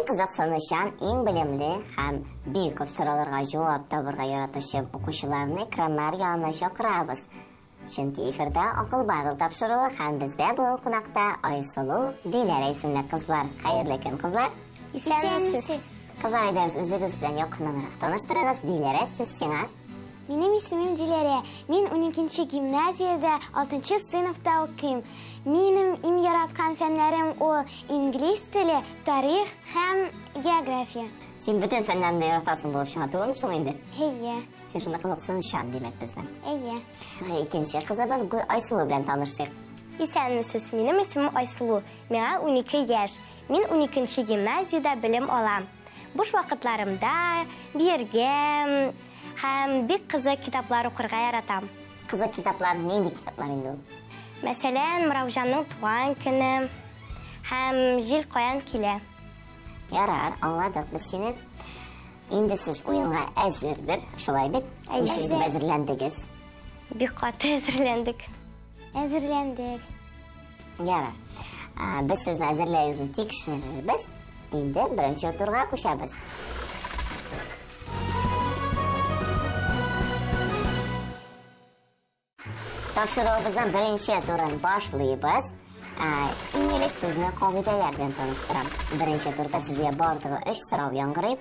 кызыксынучан, иң белемле һәм бик күп сорауларга җавап табырга яратучы укучыларны экраннар янына чакырабыз. Чөнки эфирда Акыл Бабыл тапшыруы һәм бездә бүген кунакта Айсылу, Диләрә исемле кызлар. Хәерле көн, кызлар! Исәнмесез! Кызлар, әйдәгез, үзегез белән якыннанрак таныштырыгыз. Диләрә, сүз сиңа. Минем исемем Диләрә. Мин уникенче гимназиядә алтынчы сыйныфта укыйм. Минем иң яраткан фәннәрем ул инглиз теле, тарих һәм география. Син бөтен фәннәрне дә яратасың булып чыга түгелме соң инде? Әйе. Син шунда кызыксынучан, димәк, безнең. Әйе. Икенче кызыбыз Айсылу белән танышыйк. Исәнмесез, минем исемем Айсылу. Миңа 12 яшь. Мин уникенче гимназиядә белем алам. Буш вакытларымда биергә һәм бик кызык китаплар укырга яратам. Кызык китаплар нинди китаплар инде ул? Мәсәлән, Мырауҗанның туган көне һәм Җил каян килә. Ярар, аңладык без сине. Инде сез уенга әзердер, шулай бит? Әйе. Ничек итеп әзерләндегез? Бик каты әзерләндек. Әзерләндек. Ярар. Без сезне әзерләгезне тикшерербез. Инде беренче турга күчәбез. Тапшыруыбызның беренче турын башлыйбыз. Иң элек сезне кагыйдәләр белән таныштырам. Беренче турда сезгә барлыгы 3 сорау яңгырый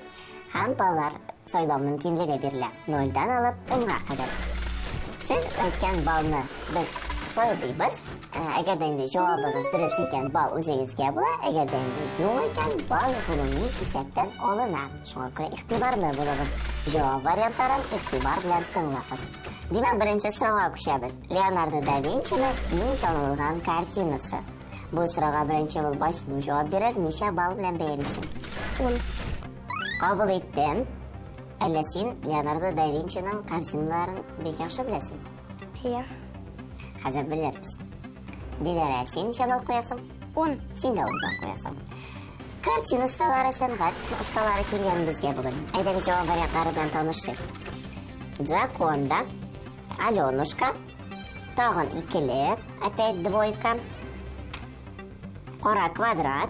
һәм баллар сайлау мөмкинлеге бирелә. Нольдән алып унга кадәр. Сез әйткән баллны без сайлыйбыз. Әгәр дә инде җавабыгыз дөрес икән, балл үзегезгә була. Әгәр дә инде юк икән, балл гомуми исәптән алына. Шуңа күрә игътибарлы булыгыз. Җавап вариантларын игътибар белән тыңлагыз. Димәк, беренче сорауга күчәбез. Леонардо да Винчиның иң танылган картинасы. Бу сорауга беренче булып Айсылу җавап бирер. Ничә балл белән бәялисең? 10. Кабул иттем. Әллә син Леонардо да Винчиның картиналарын бик яхшы беләсең? Әйе. Хәзер белербез. Диләрә, син ничә балл куясың? 10. Син дә 10 балл куясың. Картина осталары, сәнгать осталары килгән безгә бүген. Әйдәгез җавап вариантлары белән танышыйк. Джаконда, Аленушка, тагын икеле, опять двойка, кара квадрат,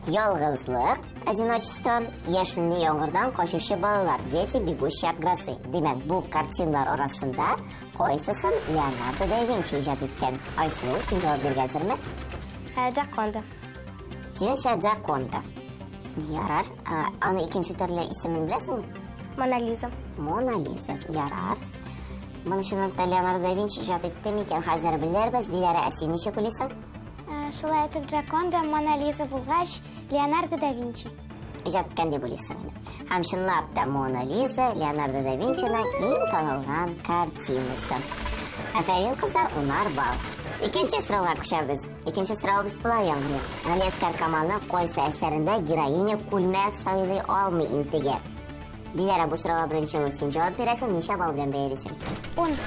ялгызлык, одиночество, яшенле яңгырдан качучы балалар, дети, бегущие от грозы. Димәк, бу картиналар арасында кайсысын Леонардо да Винчи иҗат иткән? Айсылу, син җавап бирергә әзерме? Джаконда. Синеңчә Джаконда. Ярар. Аны икенче төрле исемен беләсеңме? Мона Лиза. Мона Лиза. Ярар. Моны чынлап та Леонардо да Винчи иҗат итте микән? Хәзер белербез. Диләрә, ә син ничек уйлыйсың? Шулай итеп, Джаконда, Мона Лиза булгач, Леонардо да Винчи. Иҗат иткән дип уйлыйсың инде. Һәм чынлап та Мона Лиза Леонардо да Винчиның иң танылган картинасы. Афәрин, кызлар, унар балл. Икенче сорауга күчәбез. Икенче соравыбыз болай яңгырый. Галиәсгар Камалның кайсы әсәрендә героиня күлмәк сайлый алмый интегә? Диләрә, бу сорауга беренче булып син җавап бирәсең, ничә балл белән бәялисең? 10.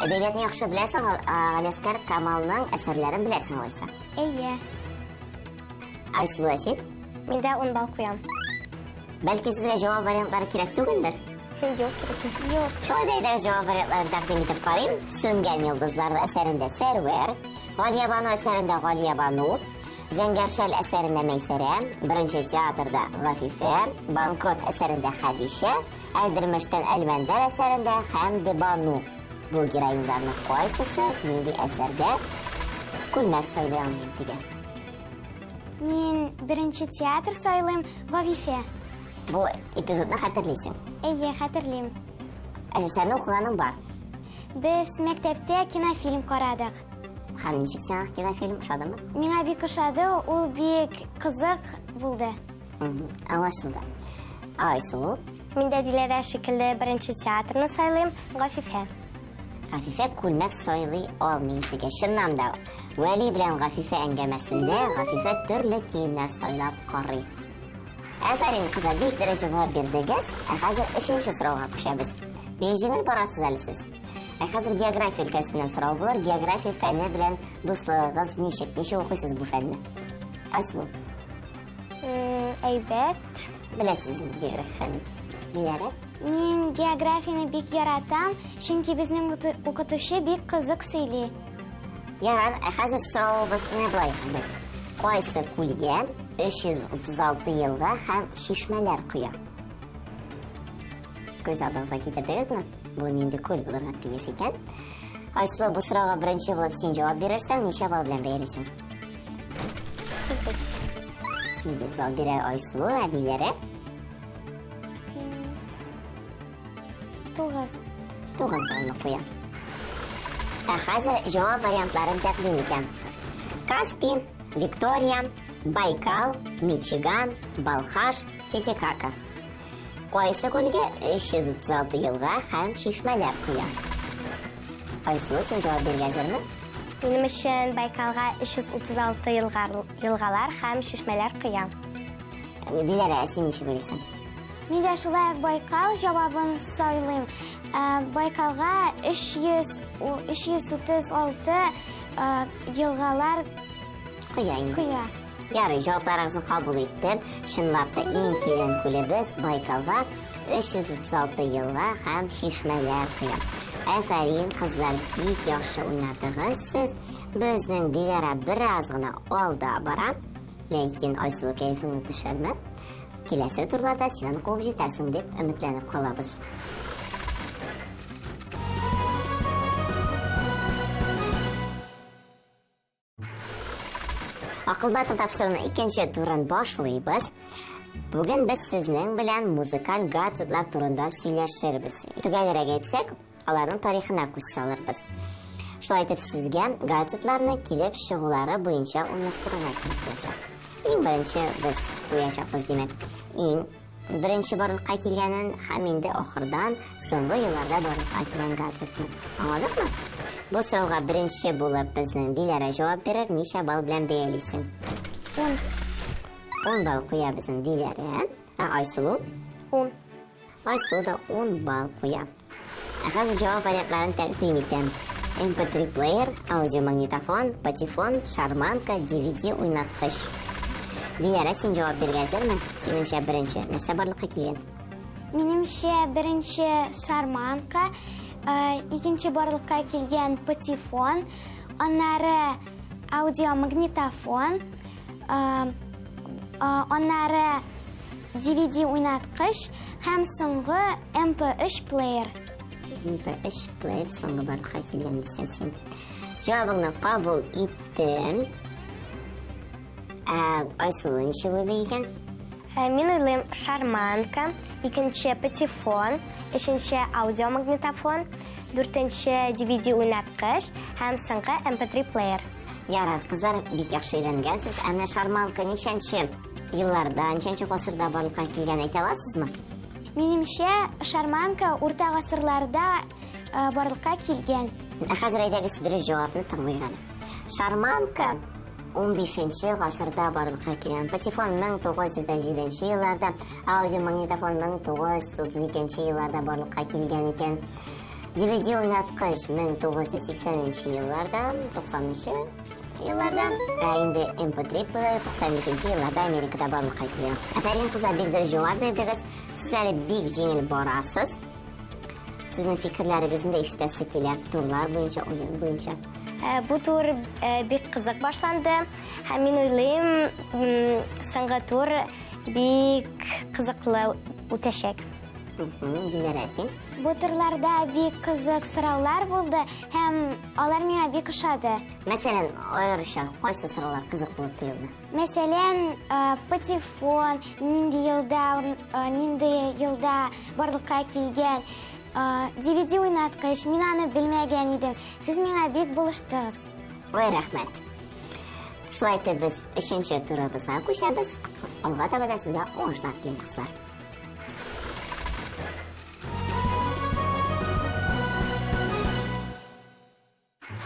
Әдәбиятны яхшы беләсең, Галиәсгар Камалның әсәрләрен беләсең алайса. Әйе. Айсылу, ә син? Мин дә 10 балл куям. Бәлки сезгә җавап вариантлары кирәк түгелдер? Юк, кирәк. Юк. Шулай да әйдәгез җавап вариантларын тәкъдим итеп карыйм. Сүнгән йолдызлар әсәрендә Сәрвәр, Галиябану әсәрендә Галиябану, Зәңгәр шәл әсәрендә Мәйсәрә, Беренче театрда Гафифә, Банкрот әсәрендә Хәдичә, Әлдермештән Әлмәндәр әсәрендә Хәмдебану. Бу героиннарның кайсысы нинди әсәрдә күлмәк сайлый алмыйм дигән? Мин беренче театр сайлыйм, Гафифә. Бу эпизодны хәтерлисең? Әйе, хәтерлим. Әсәрне укыганың бар? Без мәктәптә кинофильм карадык. Һәм ничек сиңа кинофильм, ошадымы? Миңа бик ошады, ул бик кызык булды. Аңлашылды. Айсылу? Мин дә Диләрә шикелле беренче театрны сайлыйм, Гафифә. Гафифә күлмәк сайлый алмый интегә. Чыннан да, Вәли белән Гафифә әңгәмәсендә Гафифә төрле киемнәр сайлап карый. Афәрин, кызлар, бик дөрес җавап бирдегез. Ә хәзер өченче сорауга күчәбез. Бик җиңел барасыз әле сез. Ә хәзер география өлкәсеннән сорау булыр. География фәне белән дуслыгыгыз ничек? Ничек укыйсыз бу фәнне? Айсылу. Әйбәт. Беләсез инде география фәнен. Диләрә? Мин географияне бик яратам, чөнки безнең укытучы бик кызык сөйли. Ярар, ә хәзер соравыбыз менә болай. Кайсы күлгә 336 елга һәм чишмәләр коя? Күз алдыгызга китердегезме? Бу нинди күл булырга тиеш икән? Айсылу, бу сорауга беренче булып син җавап бирерсең, ничә балл белән бәялисең? 8. 8 балл бирә Айсылу, ә Диләрә? 9. 9 баллны куя. Ә хәзер җавап вариантларын тәкъдим итәм. Каспий, Виктория, Байкал, Мичиган, Балхаш, Титикака. Кайсы күлгә 336 елга һәм чишмәләр коя? Айсылу, син җавап бирергә әзерме? Минем өчен Байкалга 336 елгалар һәм чишмәләр коя. Диләрә, син ничек уйлыйсың? Мин дә шулай ук Байкал җавабын сайлыйм. Байкалга 336 елгалар коя инде. Коя. Ярый, җавапларыгызны кабул иттем. Чынлап та иң тирән күлебез Байкалга 336 елга һәм чишмәләр коя. Афәрин, кызлар, бик яхшы уйнадыгыз сез. Безнең Диләрә бераз гына алда бара. Ләкин Айсылу кәефеңне төшермә. Киләсе турларда син аны куып җитәрсең дип өметләнеп калабыз. Акыл батыр тапшыруның икенче турын башлыйбыз. Бүген без сезнең белән музыкаль гаджетлар турында сөйләшербез. Төгәлрәк әйтсәк, аларның тарихына күз салырбыз. Шулай итеп, сезгә гаджетларны килеп чыгулары буенча урнаштырырга кирәк булачак. Иң беренче без куячакбыз, димәк, иң беренче барлыкка килгәнен һәм инде ахырдан соңгы елларда барлыкка килгән гаджетны. Аңладыкмы? Бу сорауга беренче булып безнең Диләрә җавап бирер. Ничә балл белән бәялисең? 10. 10 балл куя безнең Диләрә. Ә Айсылу? 10. Айсылу да 10 балл куя. Ә хәзер җавап вариантларын тәкъдим итәм. MP3 плеер, аудиомагнитофон, патефон, шарманка, DVD уйнаткыч. Диләрә, син җавап бирергә әзерме? Синеңчә беренче нәрсә барлыкка килгән? Минемчә беренче шарманка, икенче барлыкка килгән патефон, аннары аудиомагнитофон, аннары DVD уйнаткыч һәм соңгы MP3 плеер. MP3 плеер соңгы барлыкка килгән дисең син. Җавабыңны кабул иттем. Ә Айсылу ничек уйлый икән? Мин уйлыйм шарманка, икенче патефон, өченче аудиомагнитофон, дүртенче DVD уйнаткыч һәм соңгы MP3 плеер. Ярар, кызлар, бик яхшы өйрәнгәнсез. Ә менә шарманка ничәнче елларда, ничәнче гасырда барлыкка килгән әйтә аласызмы? Минемчә, шарманка урта гасырларда барлыкка килгән. Ә хәзер әйдәгез дөрес җавапны тыңлыйк әле. Шарманка 15 гасырда барлыкка килгән. Патефон 1907 елларда, аудиомагнитофон 1932 елларда барлыкка килгән икән. DVD уйнаткыч 1980 елларда, 90 елларда, ә инде MP3 плеер 95 елларда Америкада барлыкка килгән. Афәрин, кызлар, бик дөрес җавап бирдегез. Сез әле бик җиңел барасыз. Сезнең фикерләрегезне дә ишетәсе килә, турлар буенча, уен буенча. Бу тур бик кызык башланды. Һәм мин уйлыйм, соңгы тур бик кызыклы үтәчәк. Диләрә, син? Бу турларда бик кызык сораулар булды һәм алар миңа бик ошады. Мәсәлән, аеруча кайсы сораулар кызык булып тоелды? Мәсәлән, патефон нинди елда барлыкка килгән, DVD уйнаткыч, мин аны белмәгән идем. Сез миңа бик булыштыгыз. Ой, рәхмәт. Шулай итеп без өченче турыбызга күчәбез. Алга таба да сезгә уңышлар телим, кызлар.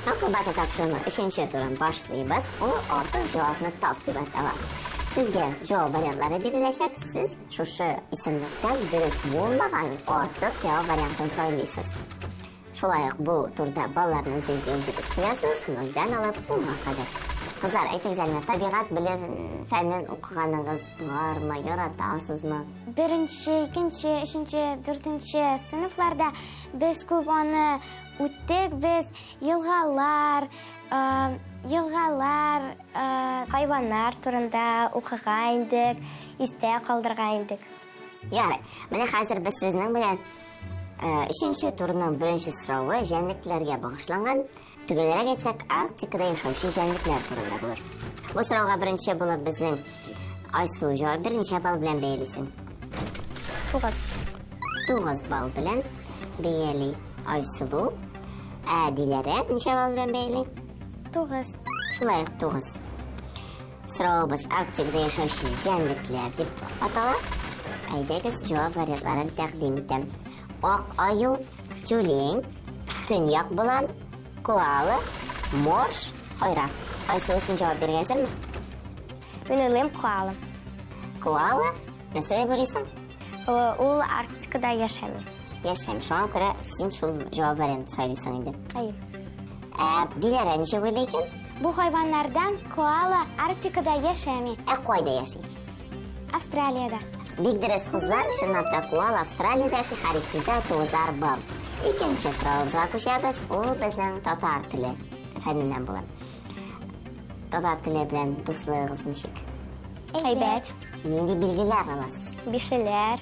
Акыл батыр тапшыруның өченче турын башлыйбыз. Ул артык җавапны тап дип атала. Сезгә җавап вариантлары биреләчәк. Сез шушы исемлектән дөрес булмаган артык җавап вариантын сайлыйсыз. Шулай ук бу турда балларны үзегезгә үзегез куясыз, нольдән алып унга кадәр. Кызлар, әйтегез әле, табигать белем фәнен укыганыгыз бармы, яратасызмы? Беренче, икенче, өченче, дүртенче сыйныфларда без күп аны үттек. Без елгалар, Елгалар, Хайваннар турында укыган идек, истә калдырган идек. Ярый. Менә хәзер без сезнең белән өченче турның беренче соравы җәнлекләргә багышланган. Төгәлрәк әйтсәк, Арктикада яшәүче җәнлекләр турында булыр. Бу сорауга беренче булып безнең Айсылу җавап бирер. Ничә балл белән бәялисең? 9. 9 балл белән бәяли Айсылу. Ә Диләрә ничә балл белән бәяли? 9. Шулай ук 9. Соравыбыз Арктикада яшәүче җәнлекләр дип атала. Әйдәгез, җавап вариантларын тәкъдим итәм. Ак аю, тюлень, төньяк болан, коала, морж, айра. Айсылу, син җавап бирергә әзерме? Мин уйлыйм, коала. Коала? Нәрсә дип уйлыйсың? Ул Арктикада яшәми. Яшәми. Шуңа күрә син шул җавап вариантын сайлыйсың инде. Әйе. Ә Диләрә ничек уйлый икән? Бу хайваннардан коала Арктикада яшәми. Ә кайда яши? Австралиядә. Бик дөрес, кызлар, чынлап та коала Австралиядә яши, һәр икесе тугызар балл. Икенче соравыбызга күчәбез, ул безнең татар теле фәненнән була. Татар теле белән дуслыгыгыз ничек? Әйбәт. Нинди билгеләр аласыз? Бишеләр.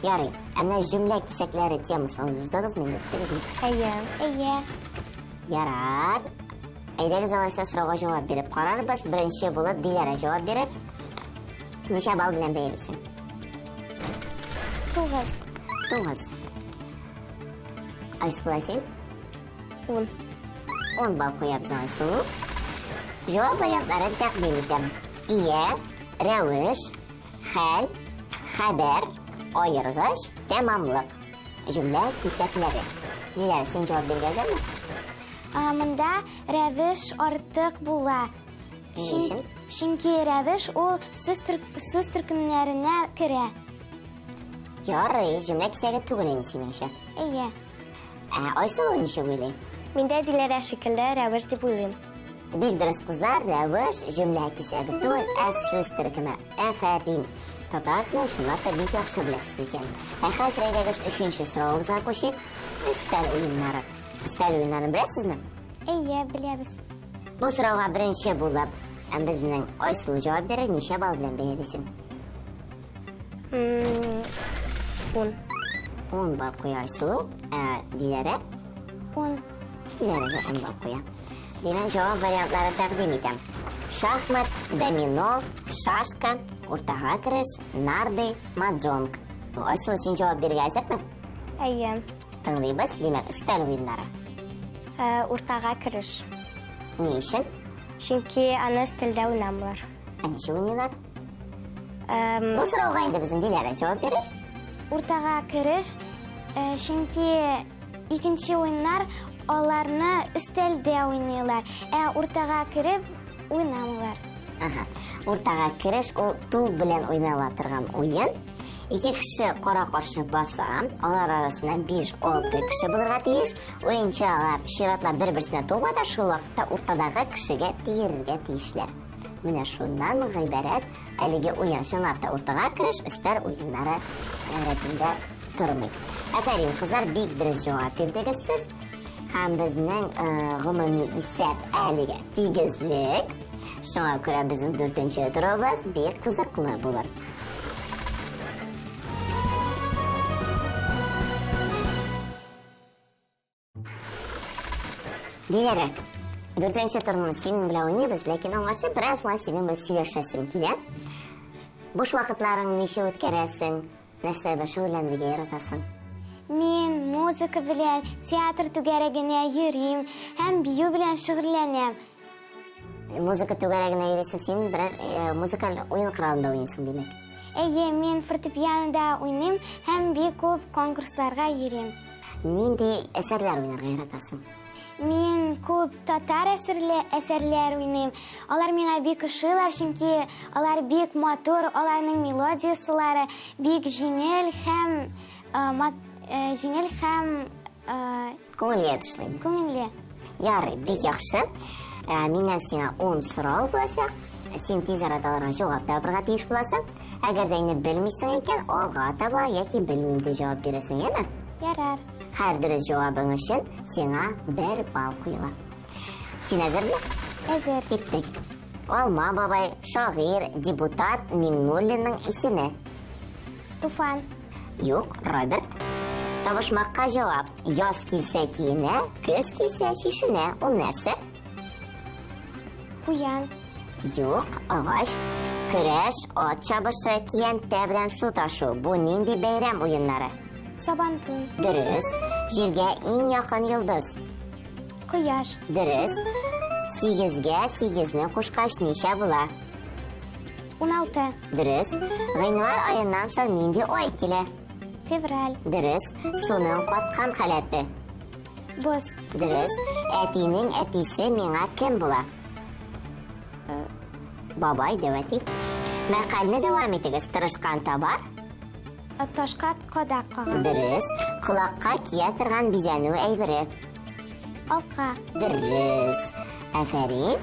Ярый, ә менә җөмлә кисәкләре темасын уздыгызмы инде, беттегезме? Әйе. Әйе. Ярар. Әйдәгез алайса сорауга җавап биреп карарбыз. Беренче булып Диләрә җавап бирер. Ничә балл белән бәялисең? 9. 9. Айсылу, син? 10. 10 балл куябыз Айсылу. Җавап вариантларын тәкъдим итәм. Ия, рәвеш, хәл, хәбәр, аергыч, тәмамлык. Җөмлә кисәкләре. Диләрә, син җавап бирергә әзерме? Монда рәвеш артык була. Ни өчен? Чөнки рәвеш ул сүз төркемнәренә керә. Ярый, җөмлә кисәге түгел инде синеңчә. Әйе. Ә Айсылу ничек уйлый? Мин дә Диләрә шикелле рәвеш дип уйлыйм. Бик дөрес, кызлар, рәвеш җөмлә кисәге түгел, ә сүз төркеме. Афәрин. Татар телен чынлап та бик яхшы беләсез икән. Ә хәзер әйдәгез өченче соравыбызга күчик. Өстәл уеннары. Өстәл уеннарын беләсезме? Әйе, беләбез. Бу сорауга беренче булып безнең Айсылу җавап бирер. Ничә балл белән бәялисең? 10. 10 балл куя Айсылу. Ә Диләрә? 10. Диләрә дә 10 балл куя. Димәк, җавап вариантларын тәкъдим итәм. Шахмат, домино, шашка, уртага кереш, нарды, маджонг. Айсылу, син җавап бирергә әзерме? Әйе. Тыңлыйбыз, димәк, өстәл уеннары. Уртага кереш. Ни өчен? Чөнки аны өстәлдә уйнамыйлар. Ә ничек уйныйлар? Бу сорауга инде безнең Диләрә җавап бирер. Уртага кереш, чөнки икенче уеннар аларны өстәлдә уйныйлар, ә уртага кереп уйнамыйлар. Ага. Уртага кереш ул туп белән уйнала торган уен. Ике кеше кара-каршы баса, алар арасында 5-6 кеше булырга тиеш. Уенчылар чиратлап бер-берсенә туп ата, шул вакытта уртадагы кешегә тиерергә тиешләр. Менә шуннан гыйбарәт әлеге уен. Чынлап та уртага кереш өстәл уеннары рәтендә тормый. Афәрин, кызлар, бик дөрес җавап бирдегез сез. Һәм безнең гомуми исәп әлегә тигезлек. Шуңа күрә безнең дүртенче турыбыз бик кызыклы булыр. Диләрә, дүртенче турны синең белән уйныйбыз, ләкин аңарчы бераз гына синең белән сөйләшәсем килә. Буш вакытларың ничек үткәрәсең? Нәрсә белән шөгыльләнергә яратасың? Мин музыка белән, театр түгәрәгенә йөрим һәм бию белән шөгыльләнәм. Музыка түгәрәгенә йөрисең, син берәр музыкаль уен коралында уйныйсың, димәк? Әйе, мин фортепианода уйныйм һәм бик күп конкурсларга йөрим. Нинди әсәрләр уйнарга яратасың? Мин күп татар әсәрләр уйныйм. Алар миңа бик ошыйлар, чөнки алар бик матур, аларның мелодиясылары бик җиңел һәм Күңелгә ятышлы. Күңелле. Ярый, бик яхшы. Миннән сиңа 10 сорау булачак. Син тиз арада аларга җавап табырга тиеш буласың. Әгәр дә инде белмисең икән, алга таба яки белмим дип җавап бирәсең, яме? Ярар. Һәр дөрес җавабың өчен сиңа 1 балл куела. Син әзерме? Әзер. Киттек. Алма бабай, шагыйрь, депутат Миңнуллинның исеме. Туфан. Юк, Роберт. Табышмакка җавап. Яз килсә киенә, көз килсә чишенә. Ул нәрсә? Куян. Юк, агач. Көрәш, ат чабышы, киянтә белән су ташу. Бу нинди бәйрәм уеннары? Сабантуй. Дөрес. Җиргә иң якын йолдыз. Кояш. Дөрес. Сигезгә сигезне кушкач ничә була? 16. Дөрес. Гыйнвар аеннан соң нинди ай килә? Февраль. Дөрес. Суның каткан халәте. Боз. Дөрес. Әтинең әтисе миңа кем була? Бабай, дәү әти. Мәкальне дәвам итегез. Тырышкан табар. Ташка кадак кага. Дөрес. Колакка кия торган бизәнү әйбере. Алка. Дөрес. Афәрин.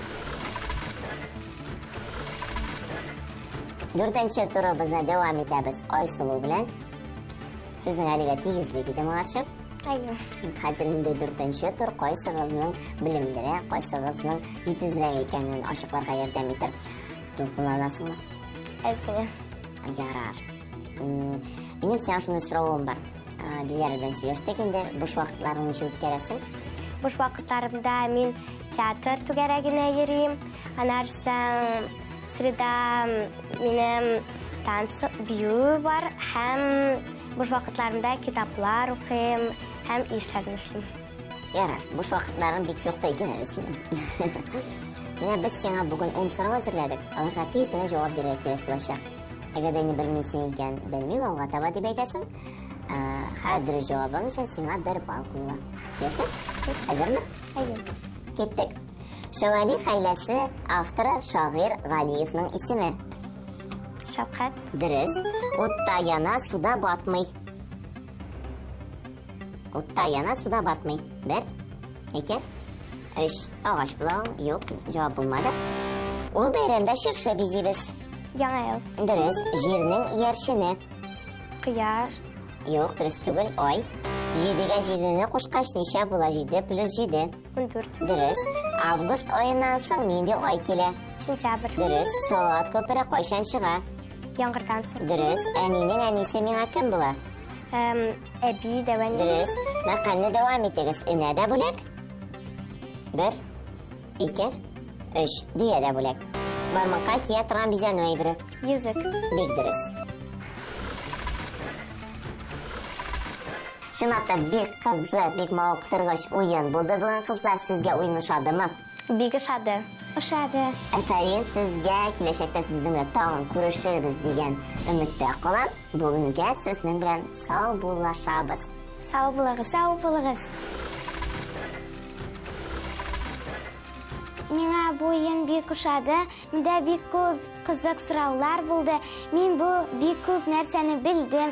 Дүртенче турыбызны дәвам итәбез Айсылу белән. Сезнең әлегә тигезлек иде моңарчы. Әйе. Хәзер инде дүртенче тур кайсыгызның белемлерәк, кайсыгызның җитезрәк икәнен ачыкларга ярдәм итәр. Дулкынланасыңмы? Әз генә. Ярар. Минем сиңа шундый соравым бар. Диләрә белән сөйләштек инде. Буш вакытларыңны ничек үткәрәсең? Буш вакытларымда мин театр түгәрәгенә йөрим. Аннан соң среда минем танц бию бар һәм буш вакытларымда китаплар укыйм һәм эшләрне эшлим. Ярар, буш вакытларың бик юк та икән әле синең. Менә без сиңа бүген 10 сорау әзерләдек. Аларга тиз генә җавап бирергә кирәк булачак. Әгәр дә инде белмисең икән, белмим, алга таба дип әйтәсең. Һәр дөрес җавабың өчен сиңа бер балл куела. Килештек? Әзерме? Әйе. Киттек. Шәвәли хәйләсе авторы шагыйрь Галиевның исеме. Шәфкать. Дөрес. Утта яна, суда батмый. Утта яна, суда батмый. Бер, ике, өч. Агач була ул. Юк, җавап булмады. Ул бәйрәмдә чыршы бизибез. Яңа ел. Дөрес. Җирнең иярчене. Кояш. Юк, дөрес түгел. Ай. Җидегә җидене кушкач ничә була? Җиде плюс җиде. 14. Дөрес. Август аеннан соң нинди ай килә? Сентябрь. Дөрес. Салават күпере кайчан чыга? Яңгырдан соң. Дөрес. Әнинең әнисе миңа кем була? Әби, дәү әни. Дөрес. Мәкальне дәвам итегез. Энә дә бүләк. Бер, ике, өч. Дөя дә бүләк. Бармакка кия торган бизәнү әйбере. Йөзек. Бик дөрес. Чынлап та бик кызык, бик мавыктыргыч уен булды бүген, кызлар. Сезгә уен ошадымы? Бик ошады. Ошады. Афәрин сезгә, киләчәктә сезнең белән тагын күрешербез дигән өметтә калам. Бүгенгә сезнең белән саубуллашабыз. Сау булыгыз. Сау булыгыз. Миңа бу уен бик ошады. Монда бик күп кызык сораулар булды. Мин бу бик күп нәрсәне белдем.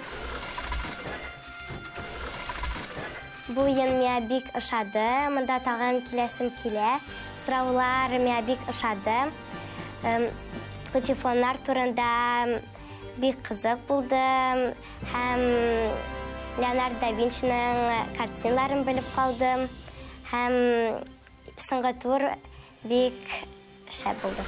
Бу уен миңа бик ошады. Монда тагын киләсем килә. Сораулар миңа бик ошады. Патефоннар турында бик кызык булды. Һәм Леонардо да Винчиның картиналарын белеп калдым. Һәм соңгы тур бик шәп булды.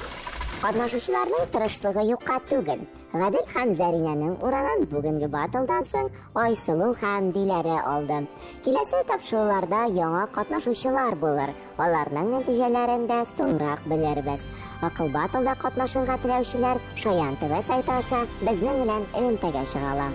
Катнашучыларның тырышлыгы юкка түгел. Гадел һәм Зәринәнең урынын бүгенге батлдан соң Айсылу һәм Диләрә алды. Киләсе тапшыруларда яңа катнашучылар булыр. Аларның нәтиҗәләрен дә соңрак белербез. Акыл батлда катнашырга теләүчеләр Шаян ТВ сайты аша безнең белән элемтәгә чыга ала.